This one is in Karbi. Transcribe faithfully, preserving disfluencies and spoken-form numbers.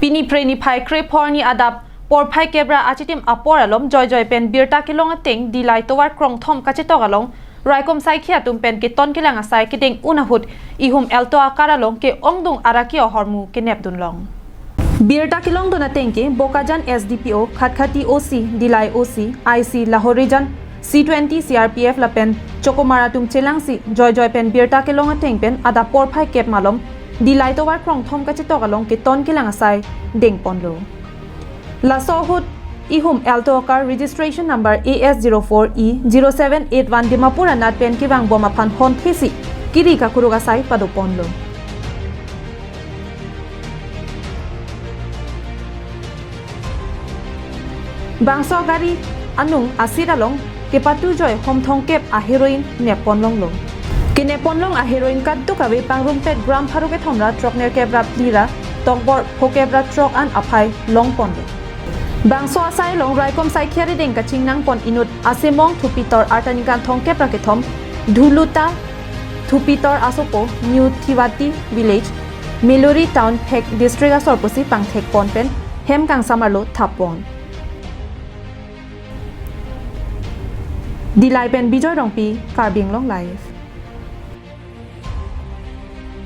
Pini Phre niphai kre phongo arni adap porphai kep ra achitim apor alom joijoi pen birta kelong ateng Dillai tovar krongthom kachetok along raikom saikhi atum pen keton kelang asai kedeng un ahut ihum Alto akar along ke-ongdung araki ahormu kenepdun long. Birta kelongdun ateng ke Bokajan S D P O, Khatkhati O C, Dillai O C, I C, Lahorijan, C twenty, C R P F lapen Chokomar atum chelangsi joijoi pen birta kelong ateng pen adap porphai kep malom Dillai tovar krongthom kachetok along keton kelang asai dengponlo. Laso ahut ihum Alto akar registration number A S zero four E zero seven eight one Dimapur anat pen kevang bom aphan honthesi kiri kakuruk asai padoponlo. Bangso gari anung asit along kepatujoi hom thomkep a heroin nepponlonglo. Kenepponlong a heroin kadokave pangrumpet gram pharo kethom ra throknerkep ra phli ra tokbor phokep ra throk an aphai longponlo. Bangso asai along raikom saikhi arideng kachingnangpon inut Asemong Thupitor arta ningkan thomkep ra kethom, Dhuluta Thupitor asopo, New Thivati Village, Meluri Town, Phek District asor pusi pangthekpon pen hem kangsam arlo thappon. Dillai pen Bijoy Rongpi, Karbi Anglong Live.